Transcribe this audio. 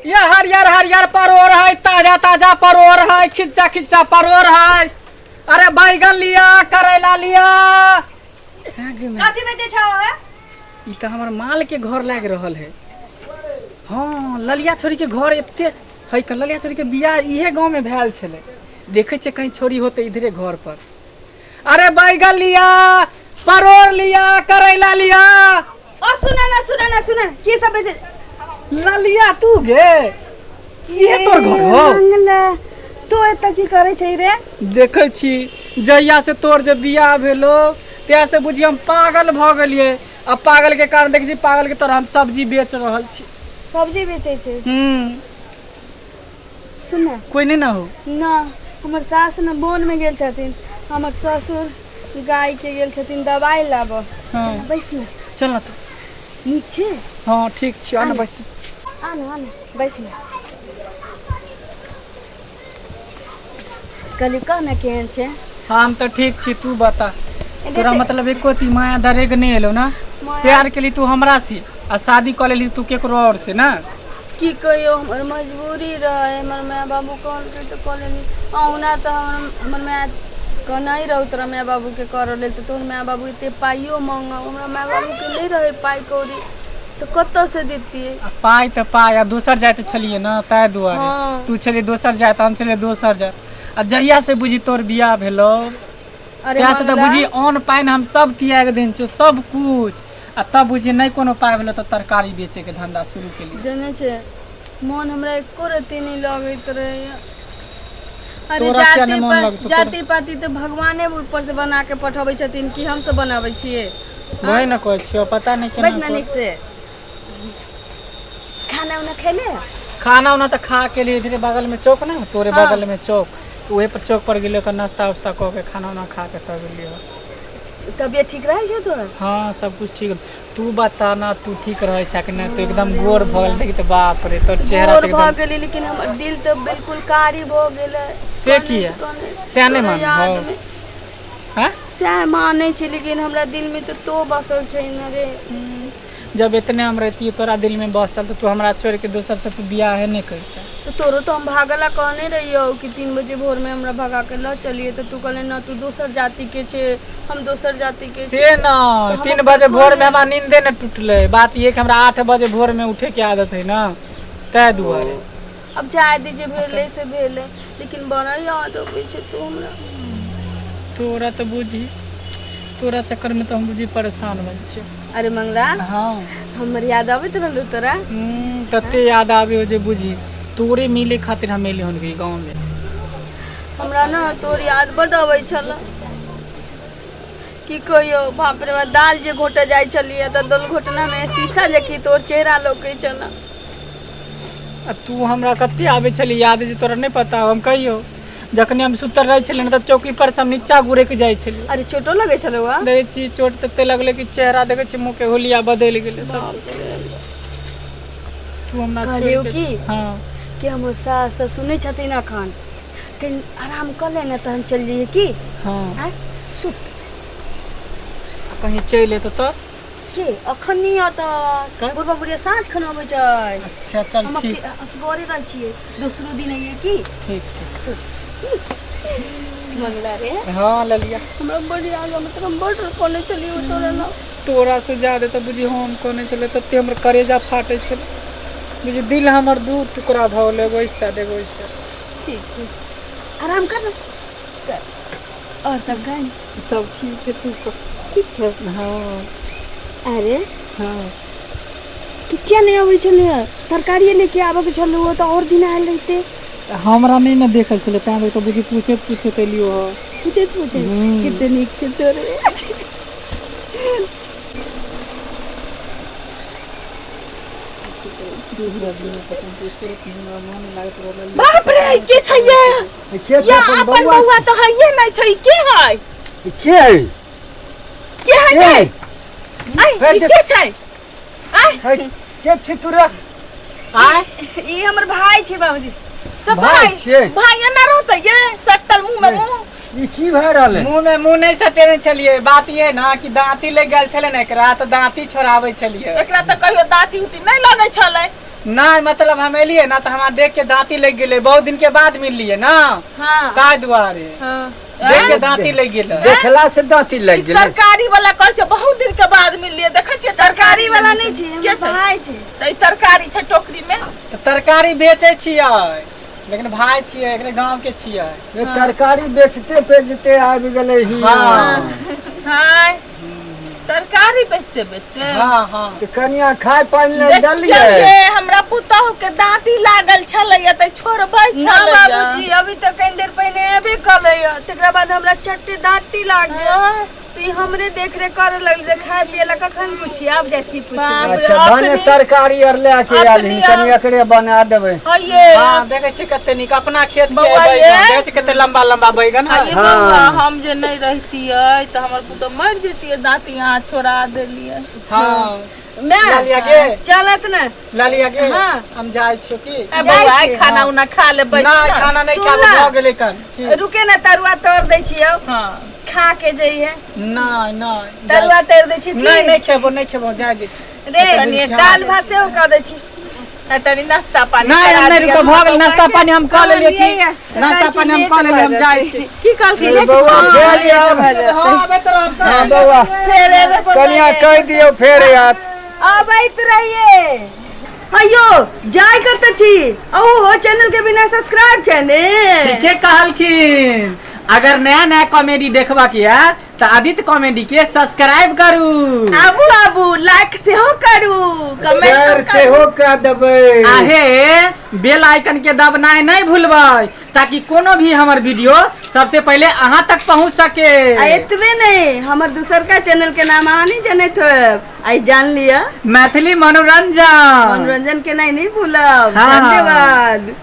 ये हरियर हरियर परोर है, ताजा ताजा परोर है, खिच्चा खिच्चा परोर है। अरे बैगन लिया, करैला लिया। कथी बेचै छौ हे? ई तऽ हमर माल के घर लागि रहल है। हाँ, ललिया छोरी के घर एते है के ललिया छोरी के बियाह इहे गांव में भेल छलै। देखै छियै कहीं छोरी होते इधरे घर पर। अरे बैगन लिया, परोर लिया, करैला लिया। ओ सुन ना, सुन ना, सुन, की सब बेचै? ललिया तू गे, इहे तोर घर हो? मंगला, तू एतऽ की करै छै रे? देखै छी जहिया से तोर जे बियाह भेलो तहिया से बुझी हम पागल भऽ गेलियै। आ पागल के कारण देखै छी पागल के तरह हम सब्जी बेच रहल छी। सब्जी बेचै छै? सुन ना। कोई नहीं ना हो? ना, हमर सास ने बोन में गेल छथिन, हमर ससुर गाय के गेल छथिन दवाई लाबऽ। बैस ना। चल ना तू। नीक छै? हाँ ठीक छी, आ ना बैस। आ ना, आ ना, बैस ना। कहली कह ना केहन छै? हम तऽ ठीक छी, तू बता। तोरा मतलब एको ती माया दरेग नहीं एलो ना? प्यार के लिए तू हमरा से आ शादी कऽ लेली तू केकरो और से ना? की कहियो, हमर मजबूरी रहे, हमर माय बाबू कहलकै तऽ कऽ लेली। अहुना तऽ हमर माय के नहीं रहू तोरा माय बाबू के करऽ लेल तऽ तोहर माय बाबू एते पाइयो मांगऽ, हमरा माय बाबू के नहीं रहे पाइ कौड़ी तऽ कतऽ से दितियै? आ पाइ तऽ पाइ, आ दोसर जाइत छलियै ना ताहि दुआरे। तू छलियै दोसर जाइत, हम छलियै दोसर जाइत। आ जहिया से बुझी तोर बियाह भेलो अरे तहिया से तऽ मंगला। बुझी अन्न पानि हम सब त्याग देने छियौ, सब कुछ। आ तब बुझी नहि कोनो पाइ भेलो तऽ तरकारी बेचे के धंधा शुरू केलियै। जनै छै, मोन हमरा एको रत्ती नहि लगैत रहैया। अरे तोरा किया जाति नहि मोन लगतौ? जाति पाति तऽ भगवाने ऊपर से बना के पठबै छथिन कि हमसब बनाबै छियै? वही ने कहै छियौ, पता नहि केना बैठ ना नीक से। खाना उना खेले? खाना उना तऽ खा के लिए इधरे बगल में चौक ना तोरे बगल में चौक, तो वही पर चौक पर गेलियै, ओकर नाश्ता उस्ता कऽ के खाना उना खा के तब एलियै। तबियत ठीक रहै छौ तोहर? हाँ सब कुछ ठीक। तू बता ना, तू ठीक रहै छै कि नहि? तू एकदम गोर भऽ गेल देखी तऽ, बाप रे, तोर चेहरा गोर तऽ भऽ एकदम गेली, लेकिन हमर दिल तऽ बिल्कुल कारी भऽ गेलै। से कनैत किया? कनैत सएह नहि तोरा मानै याद हौ? मे। हाँ? सएह मानै छी, लेकिन हमरा दिल मे तऽ तो बसल छै ने रे। जब इतने हम रहती तोरा दिल में बसल तऽ तू हमरा छोड़ के दोसर से तू बियाहे नहि करता। तऽ तोरो तऽ हम भागला कहने रहियौ कि 3 बजे भोर में हमरा भगा के लऽ चलिए, तऽ तू कहले ना, तू दोसर जाति के छै, हम दोसर जाति के से छी। न तऽ हम 3 अपन बजे भोर में छोड़ि हमरा नींदे न टूटलै। बात ये कि हमरा 8 बजे भोर में उठे के आदत है ना, ताहि दुआरे। अब जाय दे, जे भेलै से भेलै, लेकिन बड़ा याद अबै छै तू हमरा। तोरा तऽ बुझी तोरा चक्कर में तऽ हम बुझी परेशान भऽ छियै। अरे मंगला। हाँ। हमर याद आबैत रहलौ तोरा? तते याद आबे हो जे बुझी तोरे मिले खातिर हम एली हन गाँव में। हमरा ना तोर याद बड अबै छल, की कहियौ। बाप रे बाप, दाल जे घोटऽ जाइ छलियै तऽ दाल घोटना में शीशा जकी तोर चेहरा लौकै छल। आ तू हमरा कते आबै छली याद जे तोरा नहि पता हो, हम कहियो जखने हम सुतल रहै छलियै ने तऽ चौकी पर से हम नीचा गुरकि जाइ छलियै। अरे चोटो लगै छलौ? आ देखै छी चोट तते लगलै कि चेहरा देखै छी मुँह के होलिया बदलि गेलै सब। बाप रे। तू हमरा कहलियौ छोड़ि के की? हाँ। कि हमर सास ससुर सुनै छथिन अखन, कनि आराम कऽ ले ने तहन चलि जइयै की? हाँ। आँय सुत। आ कहीं चलि एतौ तऽ? के अखन नहि अतै। कब? बुढ़बा बुढ़िया साँझ खन अबै छै। अच्छा चल। हम ठीक। असगरे रहै छियै, दोसरो दिन अइयै की? ठीक ठीक। सुत मंगला रे। हाँ ललिया। हमरा बड़ याद आबै, हम बड़ कोने छलियै तोरा ना। तोरा से ज्यादा तऽ बुझी हम कोने छलै, तते हमर करेजा फाटै छलै, बुझी दिल हमर दू टुकड़ा भऽ गेलै, एगो एहि साइड एगो एहि साइड। ठीक ठीक, आराम कर ना। और सब गाय? सब ठीक है, तू कह। ठीक छै। हाँ। अरे। हाँ। तू किया नहि अबै छलै? तरकारिए लेके आबऽके छलौ तऽ और दिन आयल रहिते। हमरा नहि ने देखल छलै तैं दुआरे तऽ बुझी पूछैत पूछैत एलियो हँ। पूछैत पूछैत? कते नीक छै तोरे। बाप रे, के छै ये? के छै? या अपन अपन बौआ। बौआ तऽ हइए नहि छै। के है? के है? के है? के? आइ ई के छै? आइ है, के छी तू रे? आय। ई हमर भाई छै बाबूजी। तऽ भाई भाई छियै? भाई एना रहतै ये सटल मुंह में मुंह? ई की भए रहल है? मुँह में मुँह नहि सटेने छलियै, बात ये ना कि दाँती लागि गेल छलै ने एकरा, तऽ दाँती छोड़ाबै छलियै। एकरा तऽ कहियो दाँती उती नहि लगै छलै। नहीं मतलब हम एलिए ना तो हमरा देख के दांती लग गेलै, बहुत दिन के बाद मिललिए ना। हाँ। ताहि दुआरे हाँ। देख के दांती लग गेलै। देखला से दाँती लागि ई गेलै। तरकारी वाला कहै छै बहुत दिन के बाद मिललिए, देखै छियै तरकारी वाला नहि छै, के हमर छै? भाय छै। तऽ ई तरकारी छै टोकरी में। तऽ तरकारी बेचै छियै, लेकिन भाय छियै, एकरे गांव के छियै। ये तरकारी बेचते बेचते आबि गेलै ही। हाँ। हाय, तरकारी बेचते बेचते। हाँ हाँ। तऽ कनिया खाय पानि लए देखियौ देलियै? जे हमरा पुतहु के दाँती लागल छलैया तऽ छोड़बै ना छलैया। बाबूजी, अभी तऽ कनि देर पहिने एबे कलैया, तकरा बाद हमरा चट्टे दाँती लाग गेल। हाँ। तऽ ई हमरे देख रेख करे लगल जे खाय पिए ला कखन पूछी, आब जाइ छी पूछबै। बाप रे, अच्छा भने अपने- तरकारी आर लए के आयल हिन, अपने कनि एकरे बना देबै। हइये। हाँ, देखै छियै कते नीक अपना खेत के बौआ बैगन, ये। देखै छियै कते लंबा लंबा बैगन है। हइये बौआ, हम जे नहि रहितियै तऽ हमर पुतहु मरि जैतियै, दाँती अहाँ छोड़ा देलियै। हाँ। मैं लालिया के। चलत ने। लालिया के। हाँ। हम जाइ छियो की। ए बौआ, जाइ छी। खाना उना खा ले बैठ। नहीं खाना नहीं सुन खाबो, ना। भऽ गेलै कन की? रुके ना, तरुआ तोड़ दै छियौ। हाँ। खा के जइहे। नहीं नहीं। तरुआ तोड़ दै छी की? नहीं नहीं खेबो, नहीं खेबो, जाय दे। रे दाल भात सेहो कऽ दै छी। ए तनी नाश्ता पानी नहीं हम करा नहीं दिअ। रुको, भऽ गेल नाश्ता पानी हम कऽ लेलियै की। कहलियै, नाश्ता पानी हम कऽ लेलियै, हम जाइ छी। की कहलखिन? ए बौआ फेर आयब। हाँ, आबैत रहब सब। हाँ बौआ, फेर एबै। कनिया कहि दियौ फेर आयत। अबैत रहिए। अयो जाय कतऽ छी? अहू चैनल के बिना सब्सक्राइब केने। ठीके कहलखिन, अगर नया नया कॉमेडी देखबा के है तऽ आदित्य कॉमेडी के सब्सक्राइब करू। आबू आबू, लाइक सेहो करू, शेयर कमेंट करू। सेहो कऽ देबै। आहे बेल आइकन के दबनाइ नहीं भूलबै, ताकि कोनो भी हमर वीडियो सबसे पहले अहाँ तक पहुँच सके। आ एतबे नहीं, हमर दूसरका चैनल के नाम अहाँ नहीं जनैत होब, आई जान लिया, मैथिली मनोरंजन। मनोरंजन के नहीं नहीं भूलब। हाँ। धन्यवाद।